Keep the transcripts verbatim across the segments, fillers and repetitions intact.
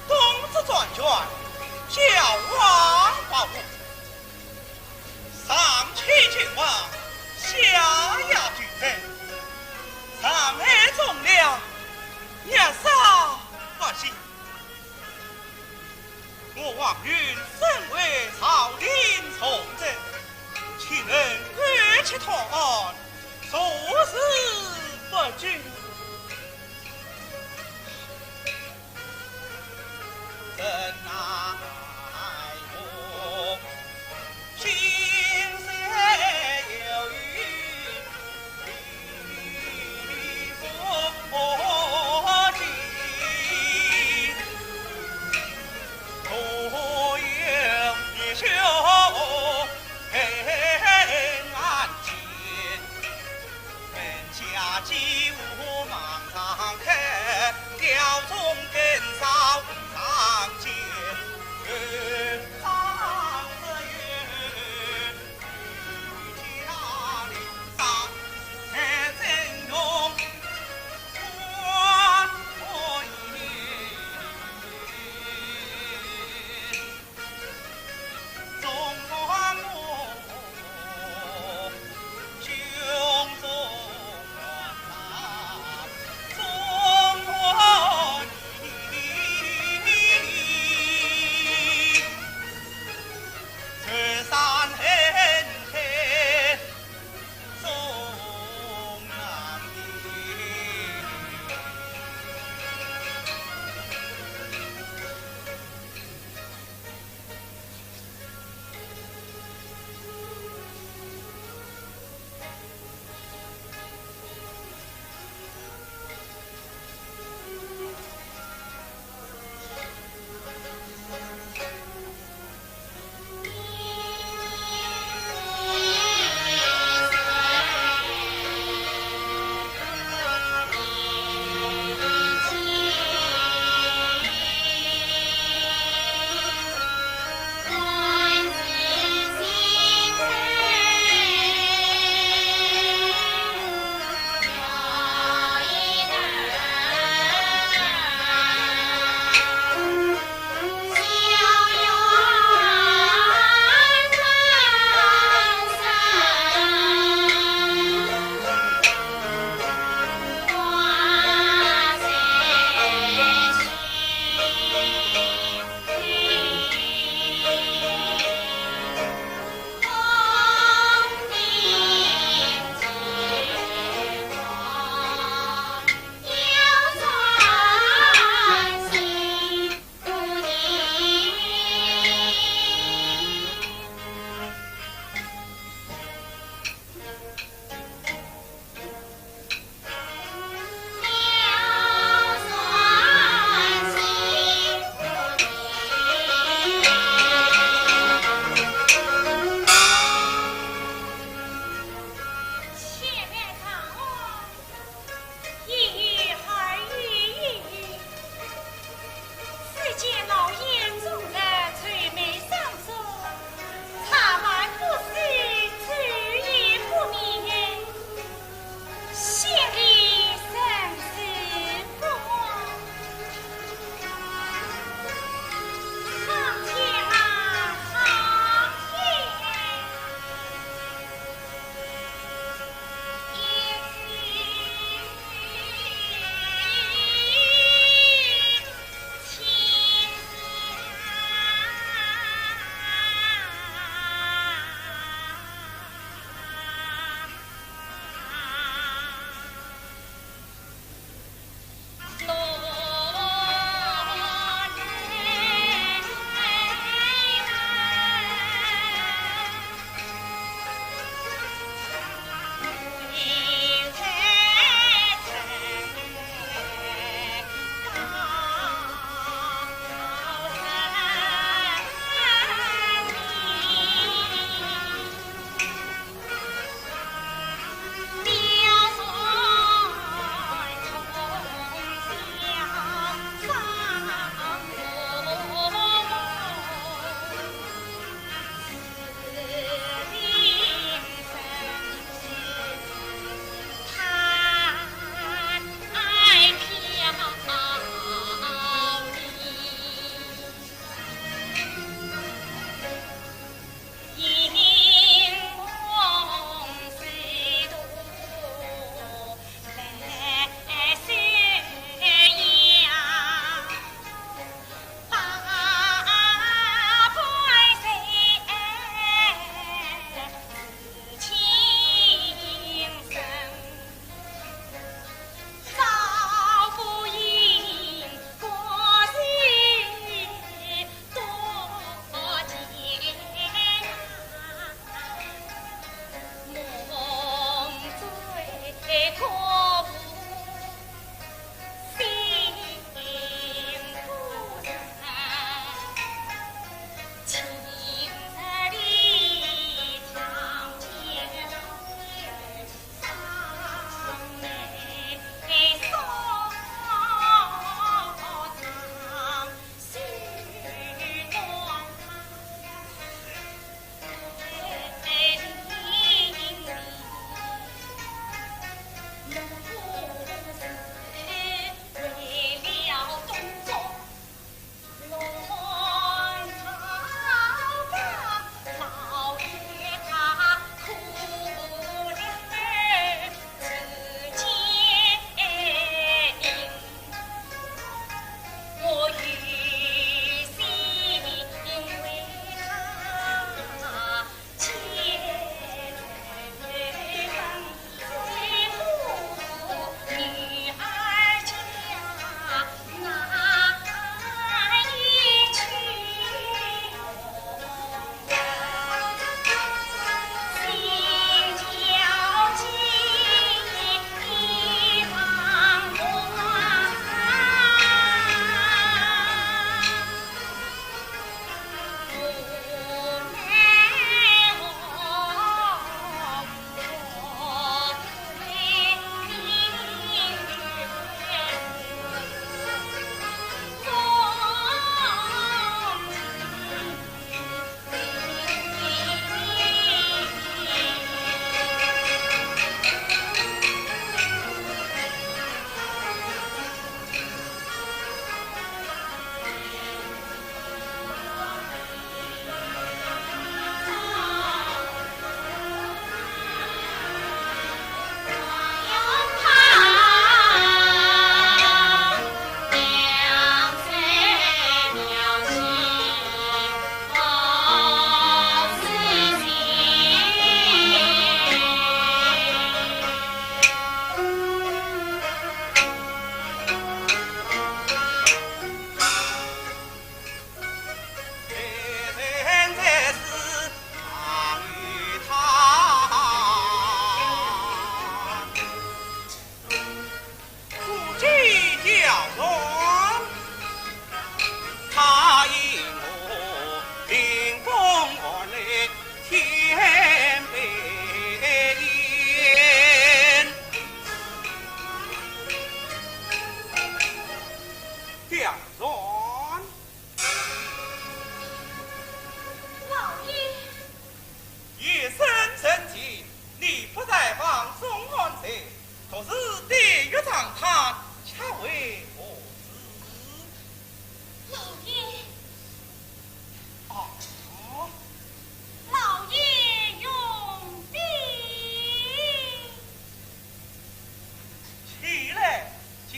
东至转圈，交往八五。上欺秦王，下压群臣，残害忠良，虐杀百姓。我王允身为朝廷重臣，岂能姑息大案，坐视不理？ 只见老眼中的愁眉深锁，茶饭不思，晝夜不眠，心里甚是不安。苍天啊，苍天！老爷。夜深人静，你不在房送安睡，独自对月长叹，却为何事？老爷。啊？老爷容禀。起来讲。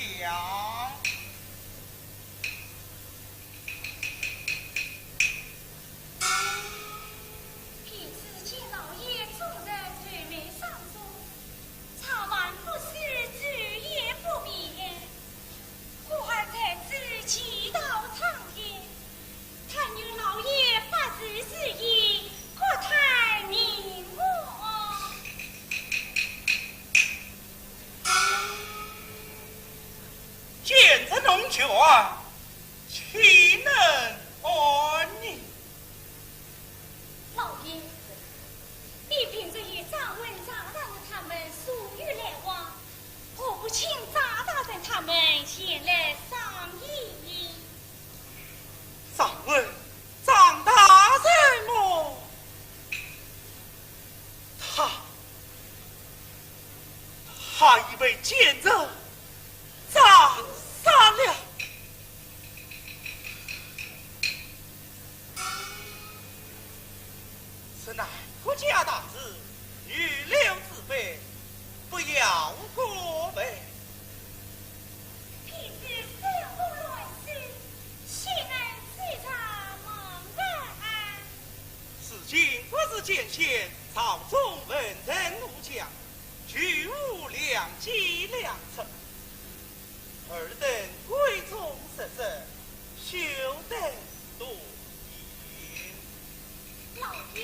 婢子见老爷终日愁眉伤目，操烦不休，昼夜不眠，故而在此祈祷苍天，但愿老爷发慈施以，国泰民安。见着龙泉， 岂能安宁？老爷，你平日与张文、张大人他们素有来往，何不请张大人他们前来商议？张文、张大人么？他，他已被奸贼 斩杀了。此乃国家大事，预留之辈，不要过问。平日生活乱世，岂能自然茫然？如今国事艰险，朝中文臣武将， 俱无良计良策，尔等闺中失职，休得多言。老爷。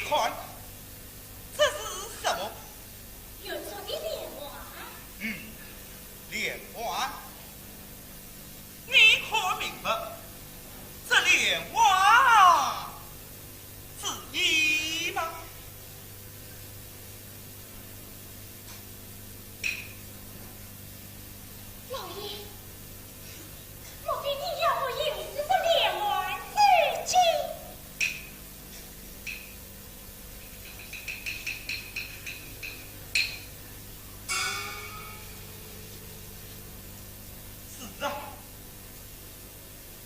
看，这是什么？原作的莲花。嗯，莲花。你可明白，这莲花是你吗？ 老爷，莫非你要我饮食这莲花之酒？是啊，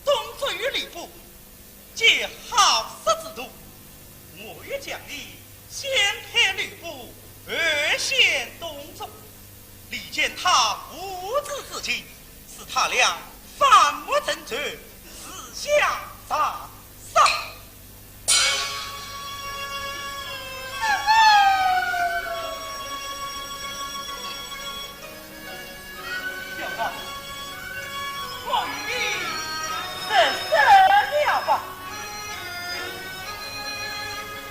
东周与吕布，结好色之徒，我欲将你先配吕布，后选东周。你见他无知之情，使他俩反目成仇，自相残杀。 小子，我与你认识了吧。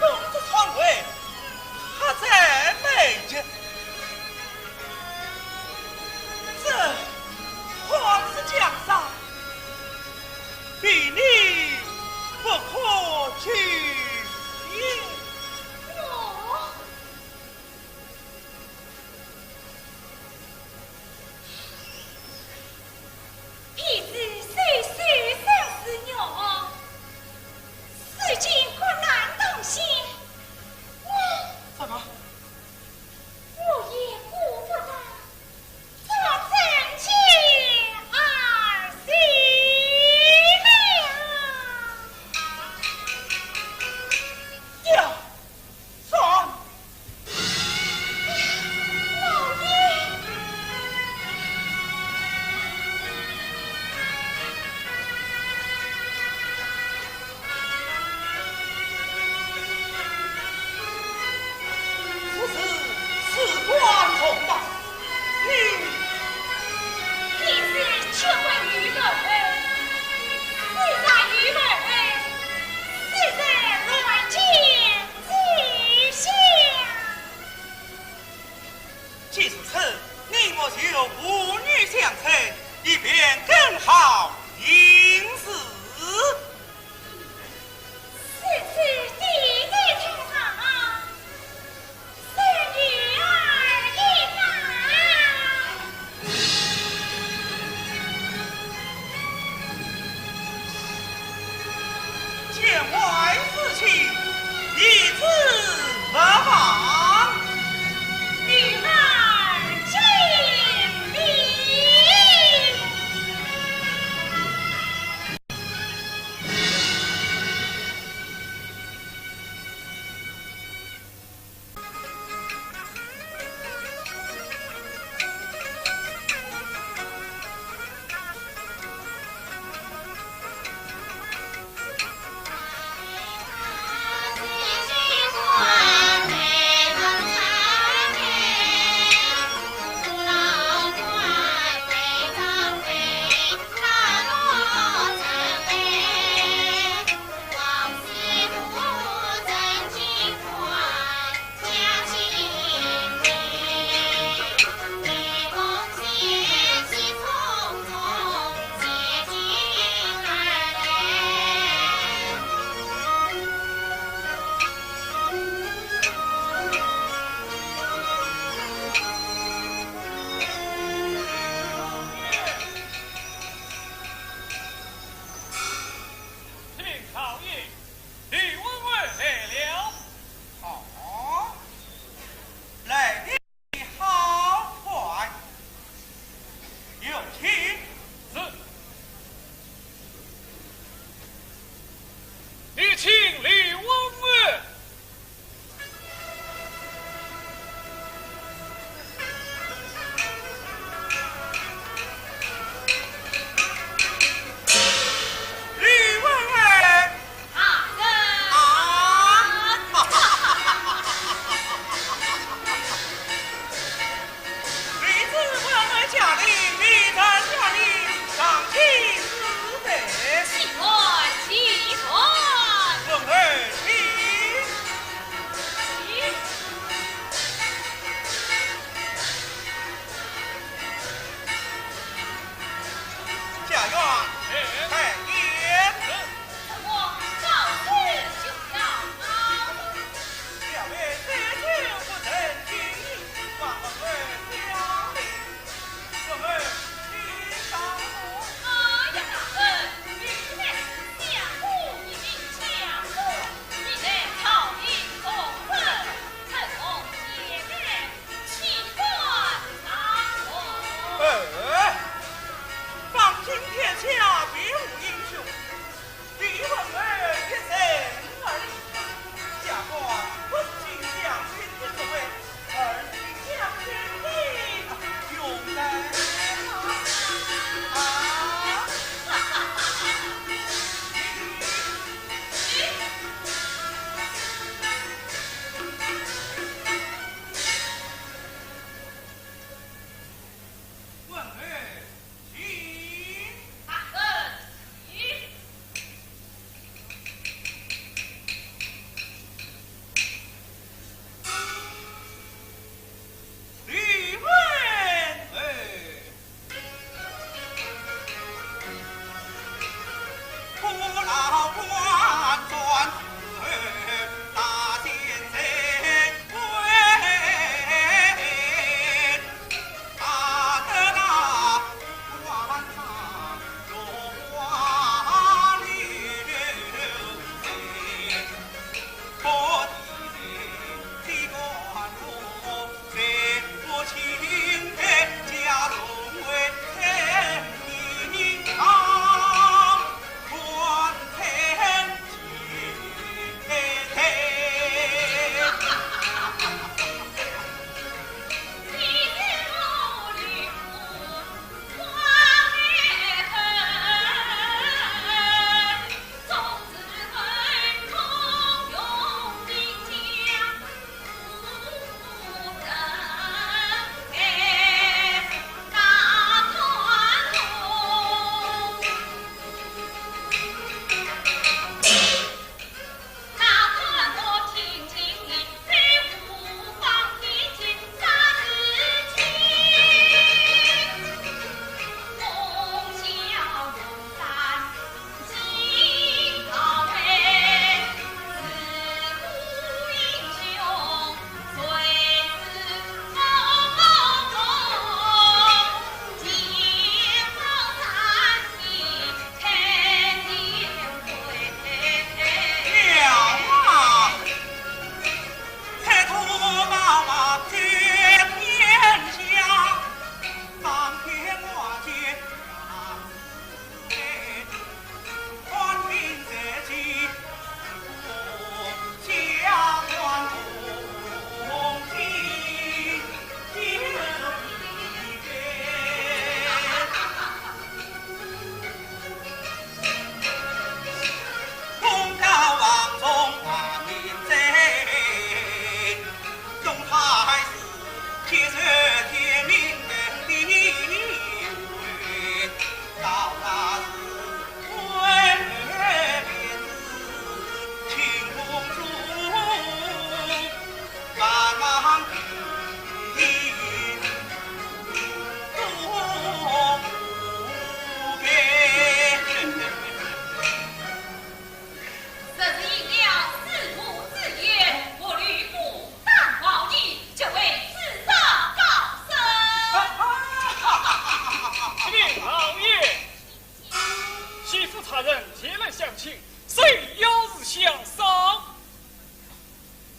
公子篡位，迫在眉睫。这皇室江山，比你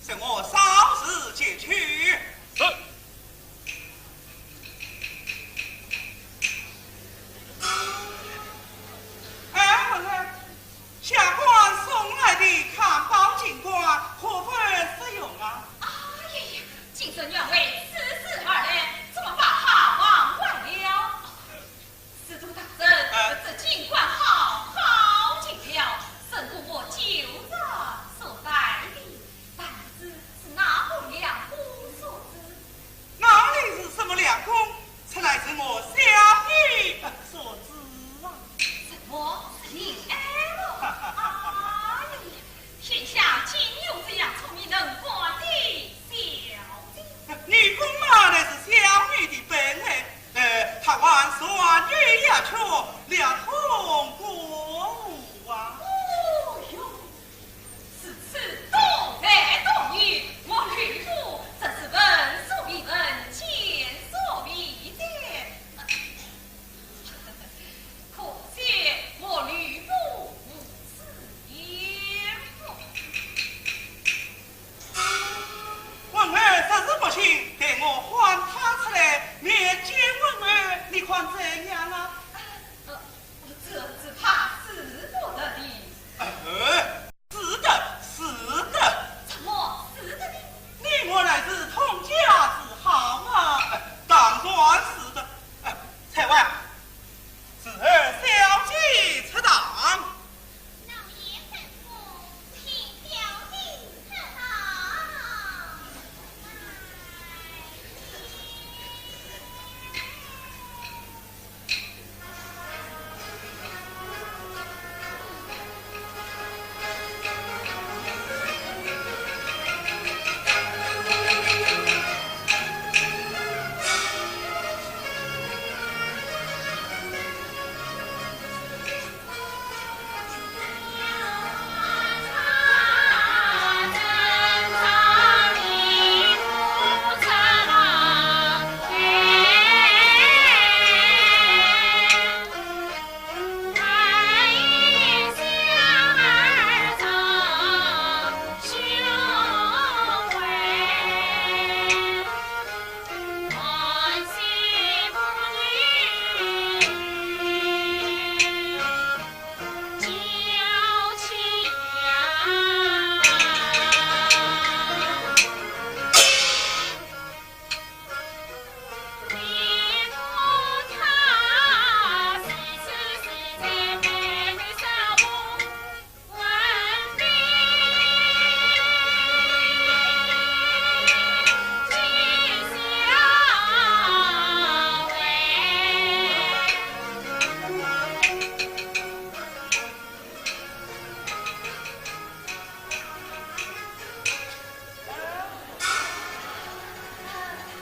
待我稍事解去。是。哎，文儿，下官送来的汉宝金冠，可否试用啊？哎呀呀，今日原为此事而来，怎么把它忘怀了？ 司徒大人，呃。这金冠好好极了，胜过我旧日所戴的，但是是那位良公所赐。哪里是什么良公？此乃是我小女所赐啊。什么？是你爱慕？哎呀，天下竟有这样聪明能干的小姐。女工嘛，乃是小女的本爱。 呃，她还算女也缺，两通过五啊。哦哟，如此多才多艺，我吕布真是闻所未闻，见所未见。可惜我吕布无此天赋。 文儿实是不信，待我唤她出来，面见文儿，你看怎样啊？呃，这只怕使不得的。呃，使得，使得。怎么使得呢？你我乃是通家之好嘛。当然使得。呃，采萍，侄儿小姐出堂。 老爷吩咐，请小姐出堂。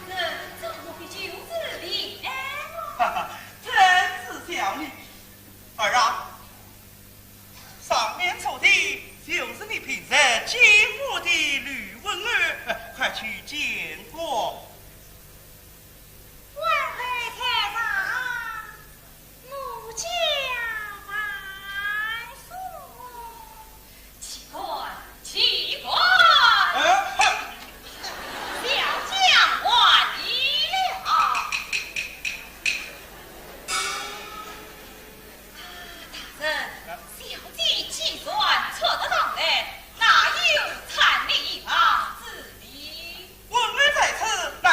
这，这莫非就是你？哎，哈哈，真是小女。儿啊，上面坐的就是你平日见过的吕文儿，快去见过。万岁太上。 奴家万岁。岂敢，岂敢！呃，哼。小将还礼了。大人，小姐既然出得堂来，哪有站立一旁之理？文儿在此，哪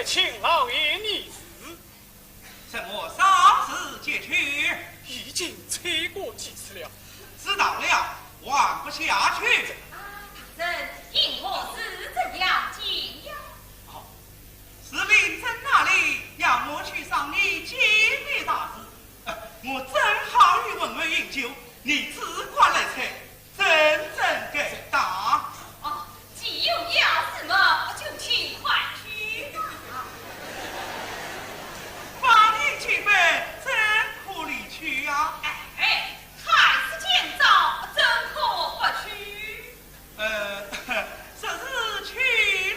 请老爷议事。什么少时节去？已经催过几次了。知道了，玩不下去。啊，大人，因何事怎样讲呀？哦，是令尊哪里要我去赏你姐妹大事？呃，我正好与文儿饮酒，你只管来催，尊怎敢打？哦，既有要事么，就尽快去吧。方卿几杯，怎可离去呀？哎，太师见招，怎可不去？呃，这是去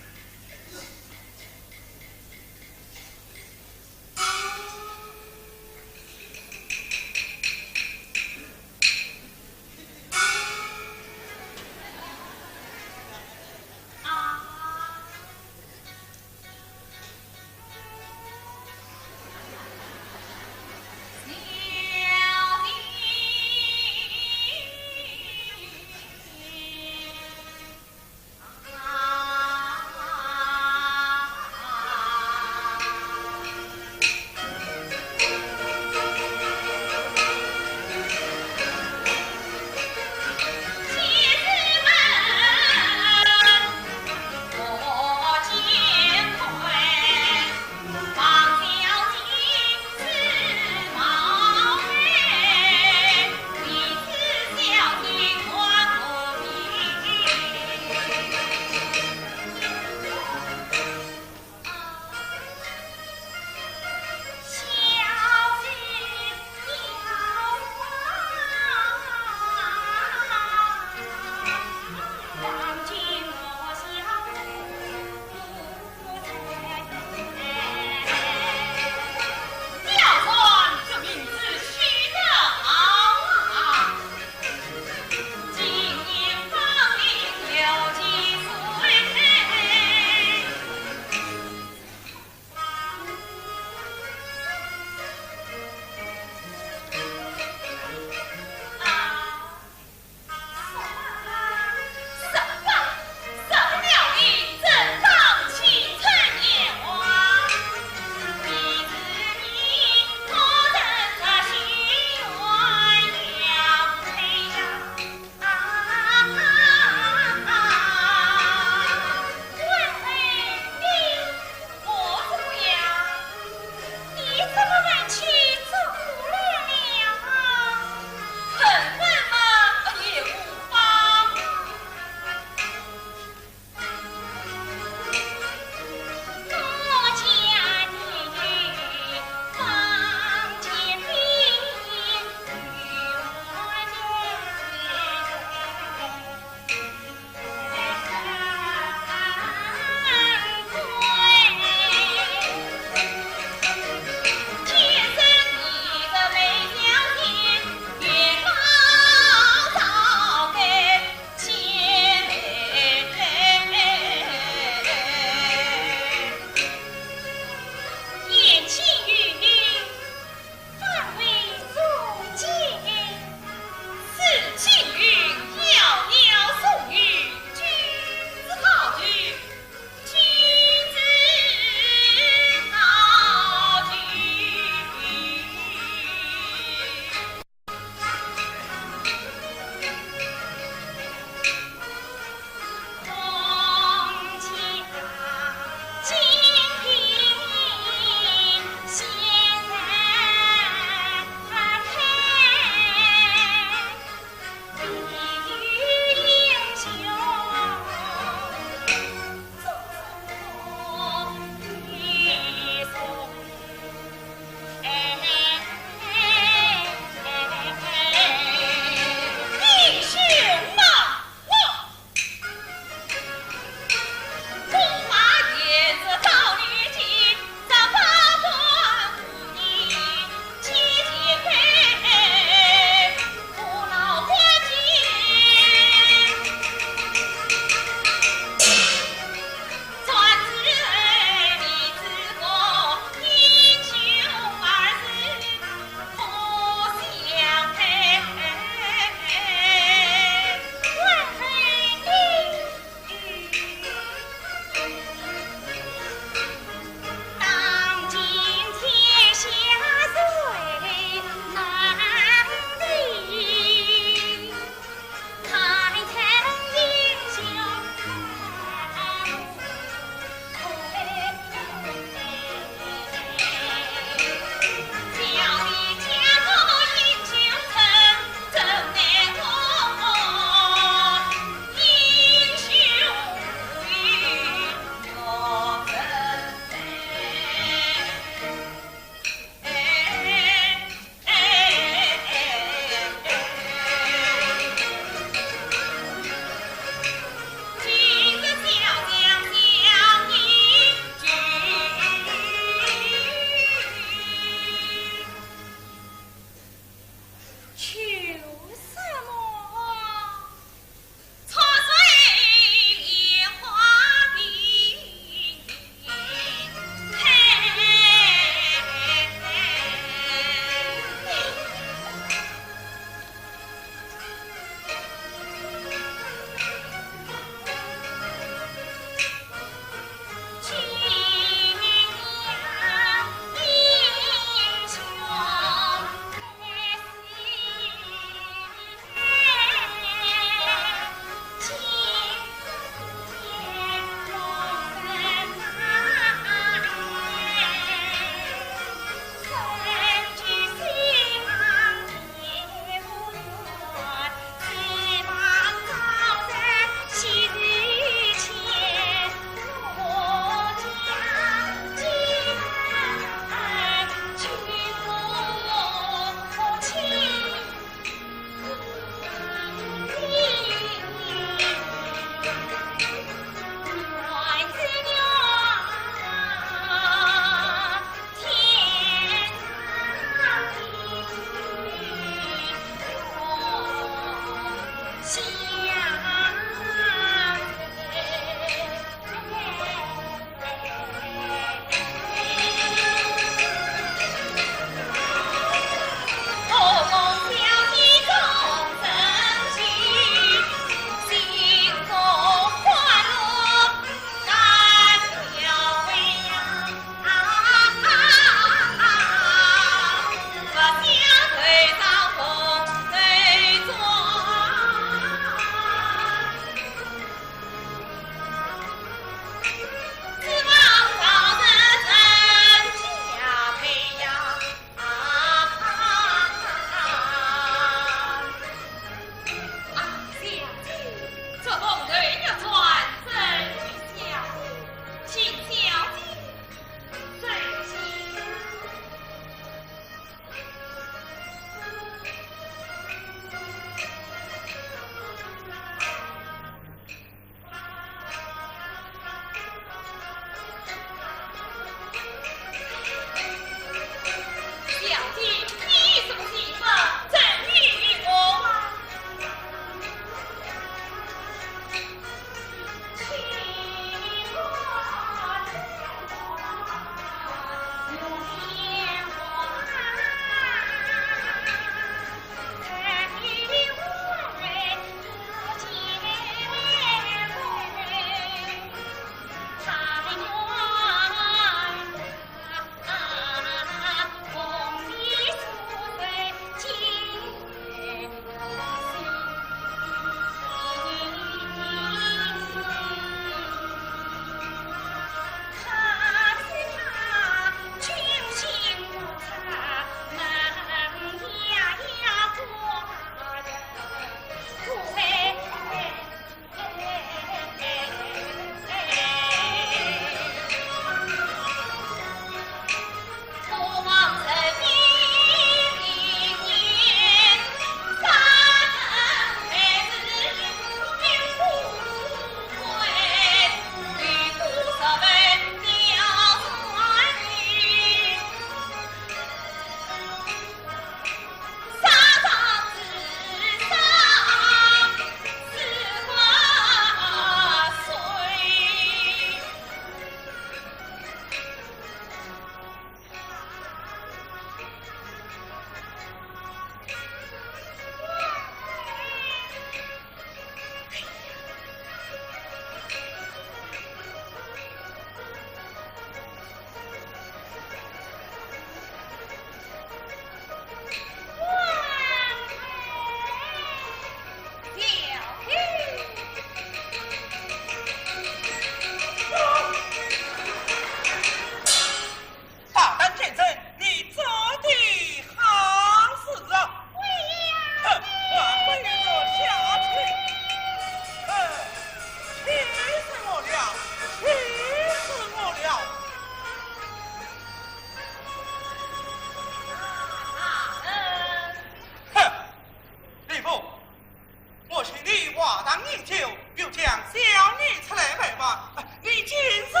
你就又将小女出来卖吗？你竟然……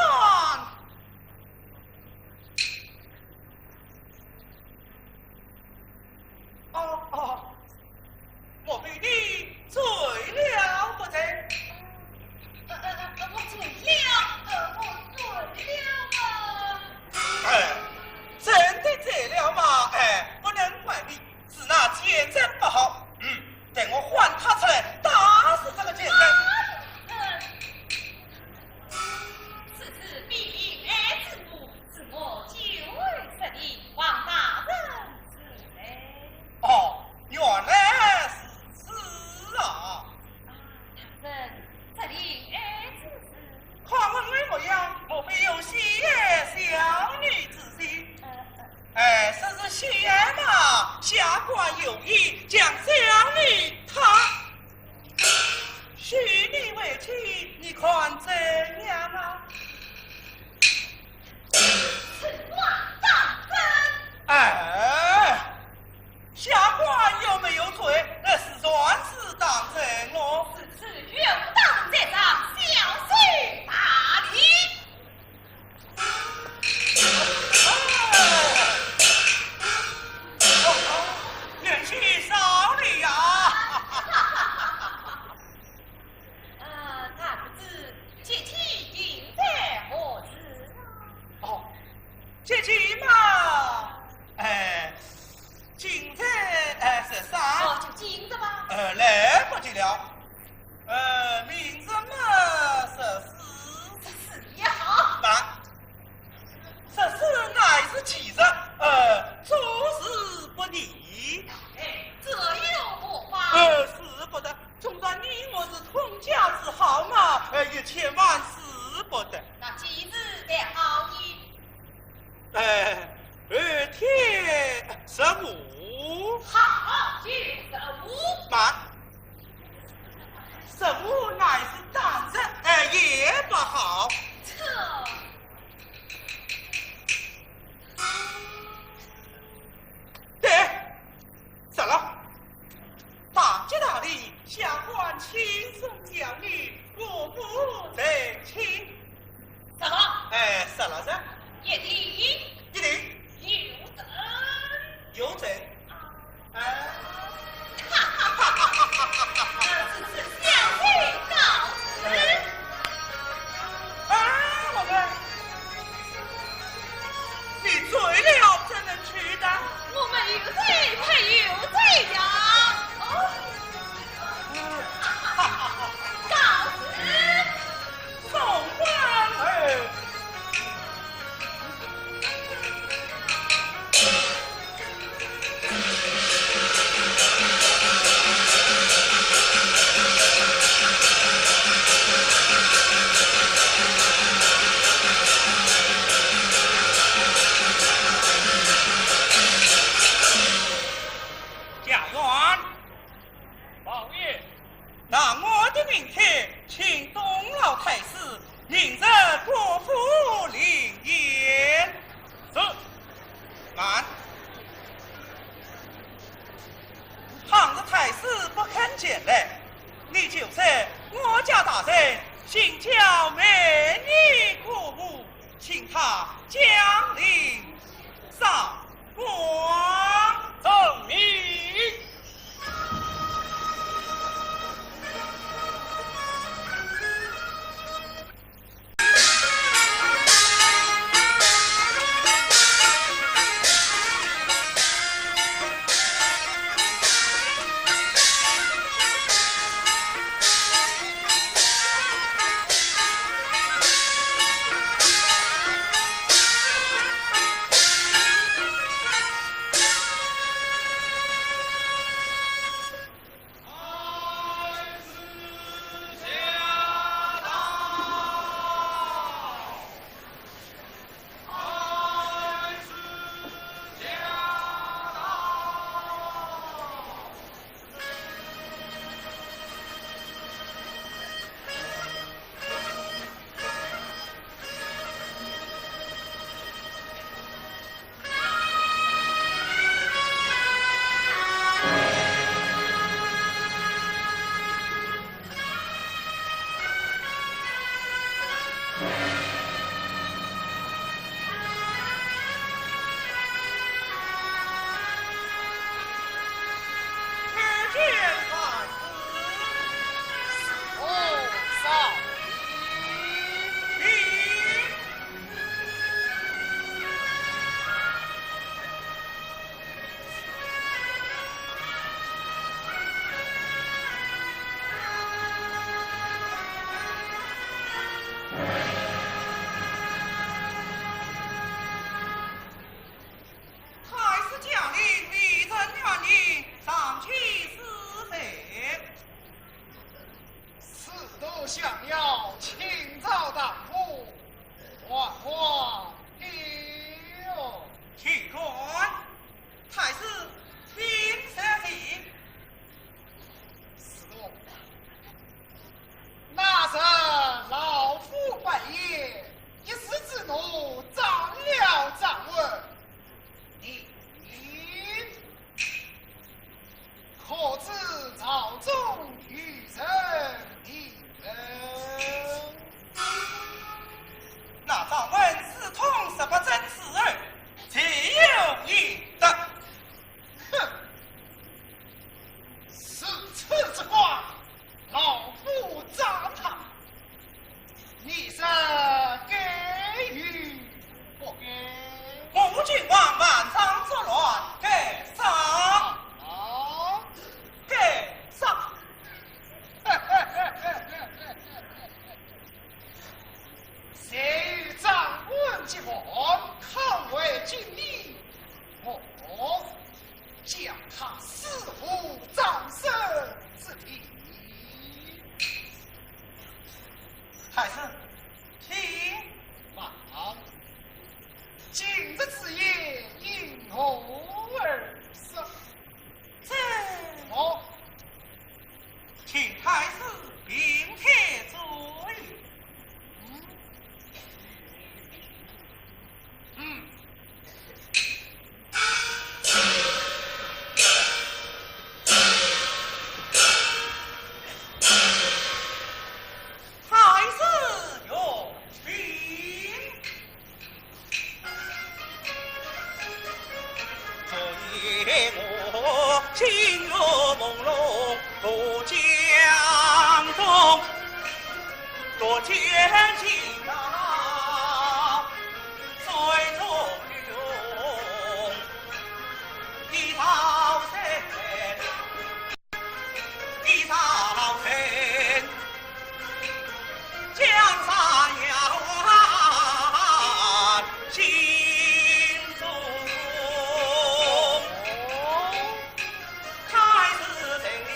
哦，哦，莫非你醉了不成？呃，呃，呃，我醉了，呃，我醉了啊。哎，真的醉了嘛？哎，不能怪你，是那贱人不好。嗯，待我唤她出来，打死这个贱人。呃，此事必有爱之故，是我久违失礼，望大人恕罪。哦，原来如此啊。啊，大人，这里爱之事。看文文模样，莫非有戏言小女之心？呃，呃。哎，说是戏言嘛，下官有意将小女她许你为妻，你看怎样啊？此话当真？哎，下官又没有醉，那是算是当真咯。如此有当在上，小婿大礼。哎，哦，哦，贤婿少礼呀。呃，那不知接亲定在何时啊？哦，接亲嘛，哎，今日，哎，十三。哦，就今日吧。呃，来不及了。呃，明日嘛，十四。十四也好。慢，十四乃是吉日，呃，诸事不宜。哎，这又何妨？呃，使不得，纵然你我是通家之好嘛，呃，也千万使不得。那吉日才好呢？呃，后天十五。好，就十五。慢，十五乃是单日，呃，也不好。这……对，着了。大吉大利，下官亲手将你过府成亲。着了。哎，着了噻。一定？一定。有证？有证。 哎。哈哈哈哈哈哈！小婿告辞。哎，我们，你醉了怎能去的？我没有醉，没有醉呀。哦。哈哈哈哈！告辞。 送官儿。家院。 王爷。拿我的名帖请东老太师明日过府领验。是。慢。倘若太师不肯前来，你就说我家大人姓焦，瞒你过府，请他降临上 光。遵命。太师，请。慢。今日之宴，因何而设？这……哦，请太师并帖作乐。嗯。嗯。 太师有请。昨夜我醒月朦胧渡江东，渡江行到水中流。 一朝晨，一朝晨，江山摇撼心中。太师千里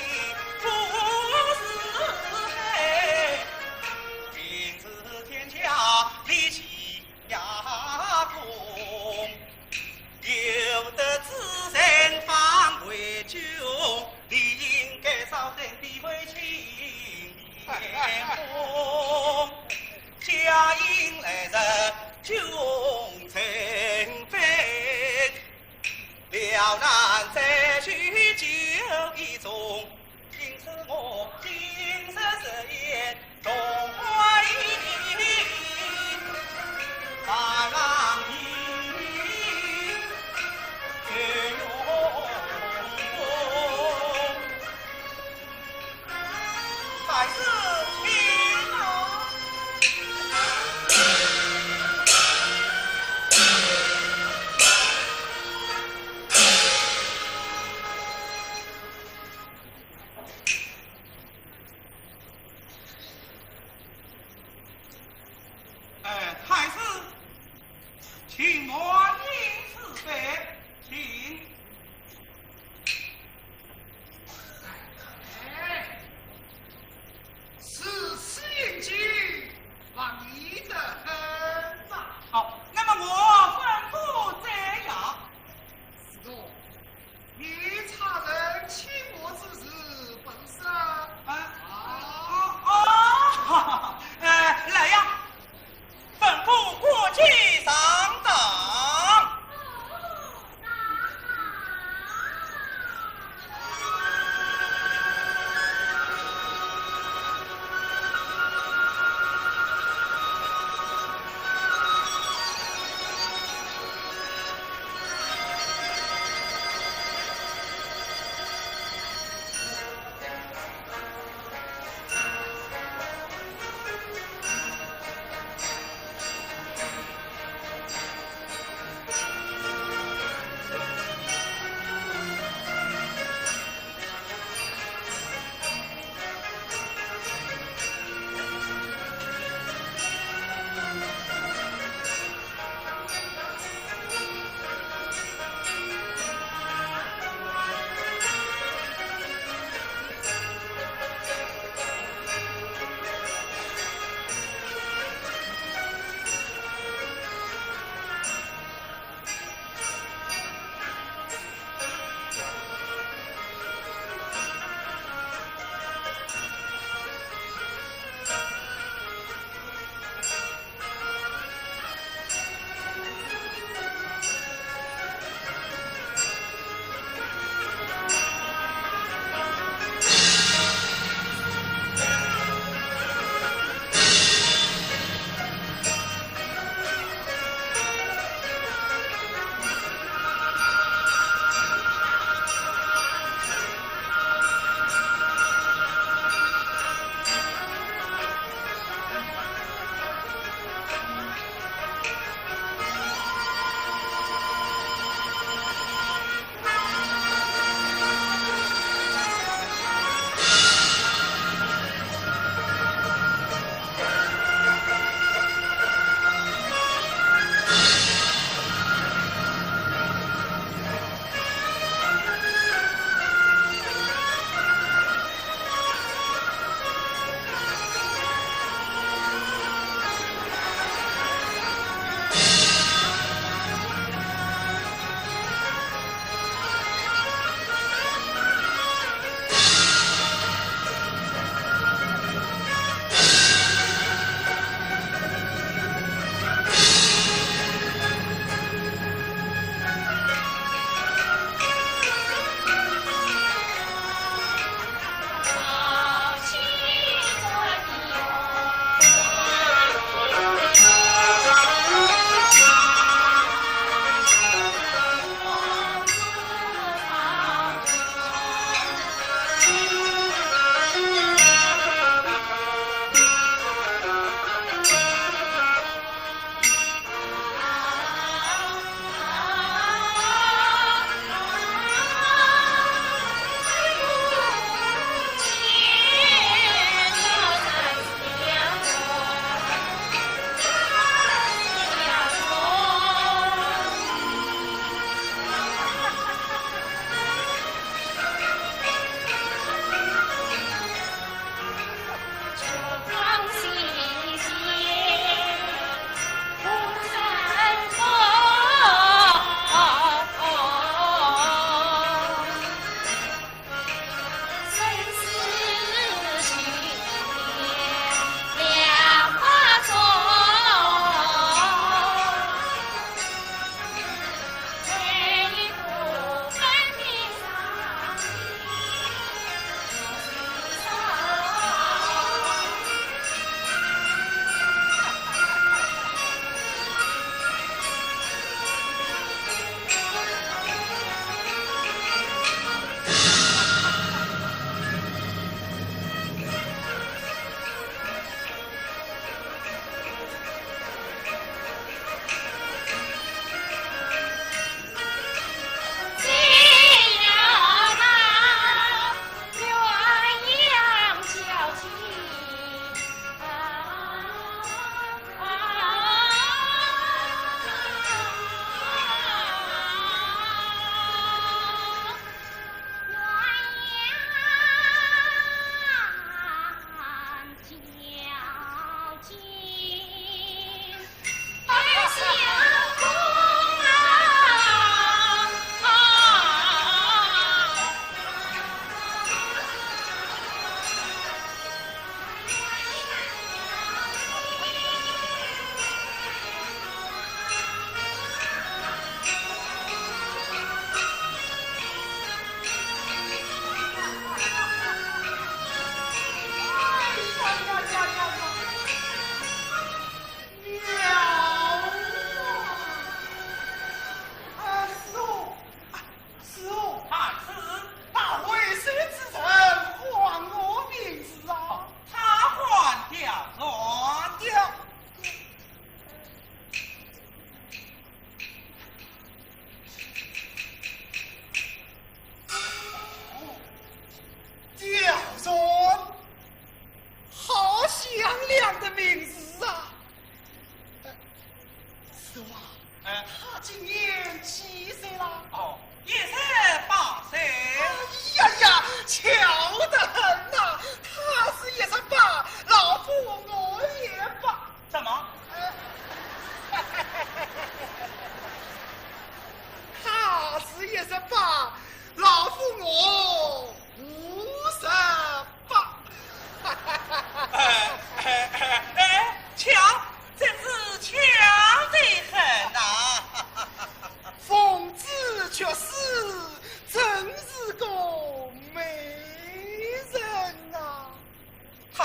不是谁，名震天下立气 亚公，有德之人方为君，理应该招认的为青天公。假引来日君臣非，了然再续酒一盅。 今日我今日之宴重会，万望你自用。太师请啊。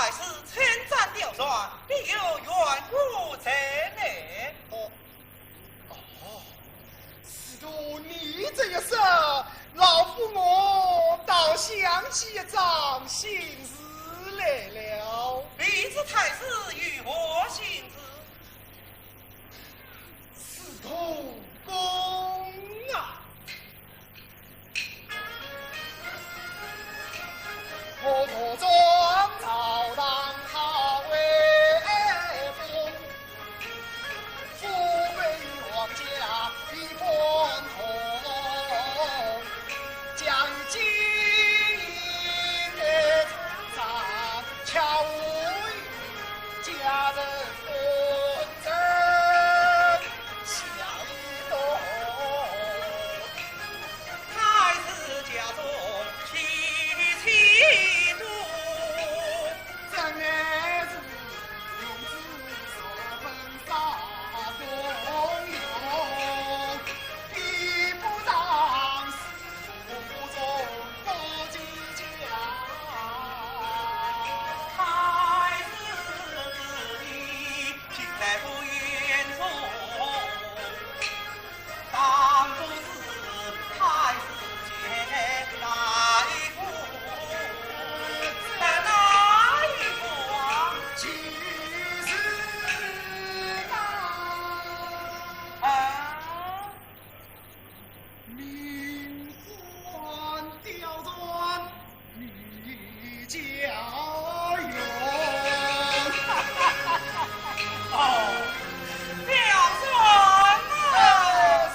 太师称赞貂蝉，必有缘故在内。哦，哦，司徒你这一说，老夫我倒想起一桩心事来了。未知太师有何心事？司徒公啊！ 哦，貂蝉啊！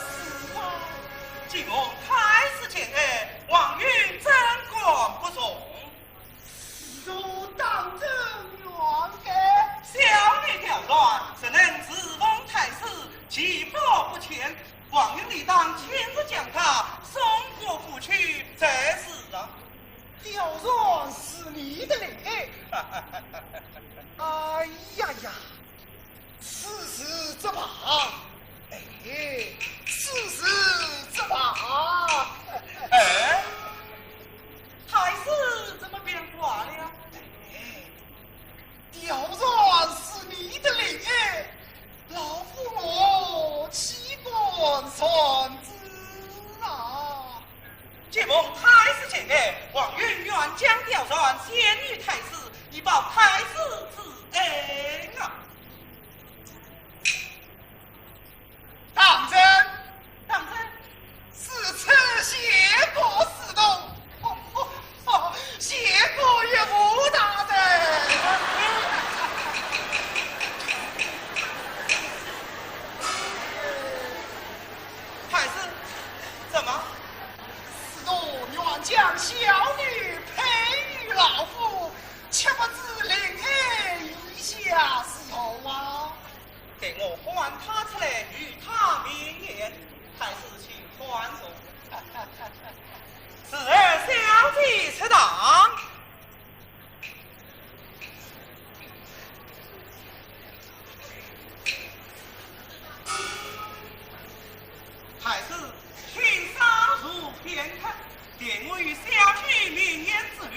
是啊。既蒙太师见爱，王允怎敢不从？ 是我当真愿意。小女貂蝉，怎能侍奉太师，其福不浅？王允理当亲自将她送过府去才是啊。貂蝉是你的令。哎呀呀， 此事则罢，哎，此事则罢。哎，太师怎么变卦了？哎，貂蝉是你的令哎，老夫我岂敢擅自啊？既蒙太师见爱，王允愿将貂蝉献与太师，以报太师之恩啊。 当真？当真。如此谢过司徒。哦，哦，哦，谢过岳父大人。太师，怎么？司徒愿将小女配与老夫，岂不知令爱意下如何啊？ 待我唤她出来，与她明言。太师请唤坐。侍儿小姐出堂。太师，请稍坐片刻。 待我与小姐明言之后，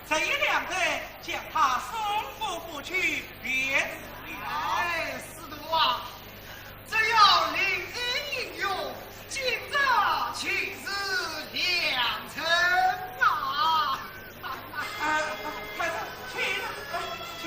这一两日将她送过府去便是了。哎，司徒啊，只要令爱应允，今朝就是良辰啊！哎，太师，请，哎，请。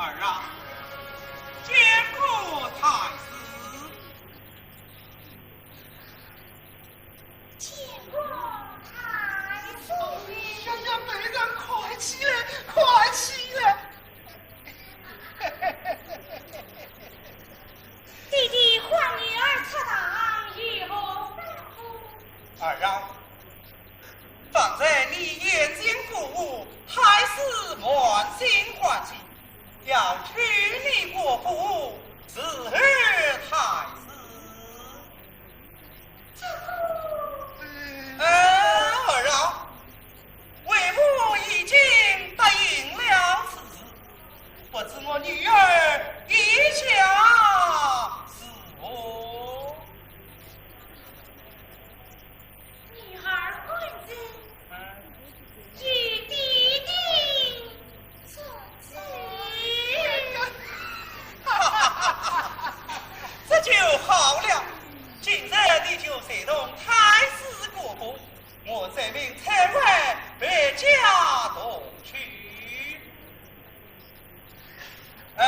儿啊，见过太师。 见过太师。哎呀呀，美人，快起来，快起来！爹爹唤女儿出堂，有何吩咐？儿啊，方才你眼前过午，太师满心欢喜，要娶你过府，侍候太师。不知我女儿意下如何？女儿安身，与爹爹同住。这就好了。今日你就随同太师哥哥，我这名差官回家同去。呃，